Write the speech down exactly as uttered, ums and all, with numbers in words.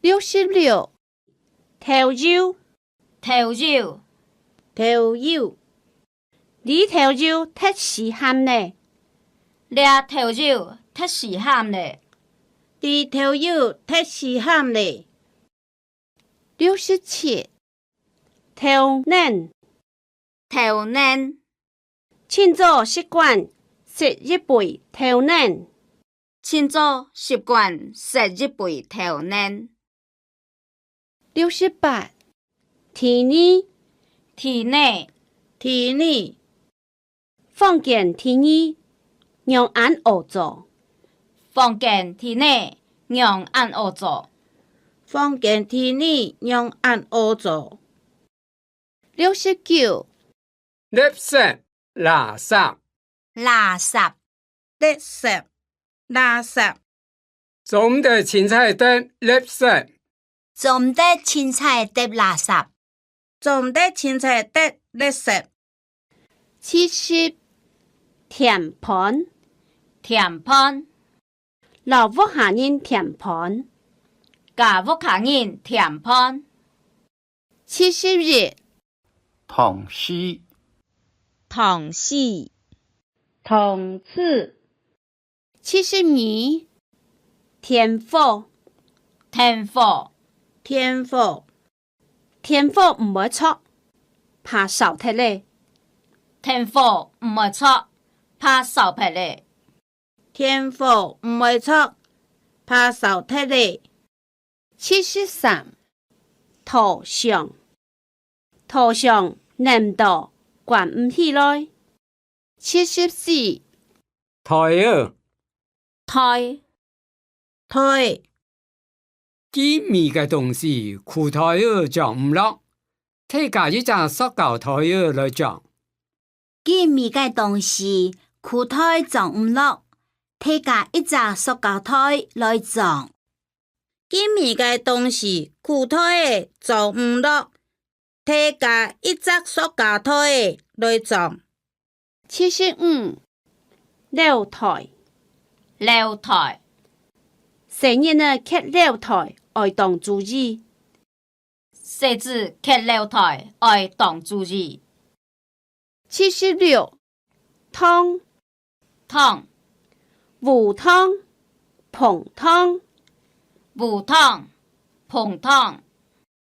六十六，豆油，豆油，豆油。這豆油忒死鹹咧。這豆油忒死鹹咧。這豆油忒死鹹咧。六十七，豆奶，豆奶。 清早習慣食一杯豆奶。清早習慣食一杯豆奶。六十八，地泥，地泥，地泥。房間地泥，仰恁屙糟。房間地泥，仰恁屙糟。房間地泥，仰恁屙糟。 六十九，垃圾，垃圾，垃圾，垃圾，垃圾。做毋得凊彩㧒垃圾。做毋得凊彩㧒垃圾。做毋得凊彩㧒垃圾。七十，添飯，添飯，摎屋下人添飯，佮屋下人添飯。 七十一，糖水，糖水，糖水。七十二，電火，電火，電火。電火毋會著，怕燒忒咧。電火毋會著，怕燒忒咧。電火毋會著，怕燒忒咧。 七十三，拖箱，拖箱淰到關毋起來。七十四，袋仔，袋，袋。既無个東西，褲袋仔裝毋落，提加一隻塑膠袋仔來裝。 既無个東西，褲袋裝毋落，提加一隻塑膠袋來裝。既無个東西，褲袋仔裝毋落，提加一隻塑膠袋仔來裝。七十五，漏袋，漏袋。細人仔㧒漏袋愛當注意。 細子㧒漏袋愛當注意。七十六，糖，糖，烏糖，膨糖，烏糖，膨糖。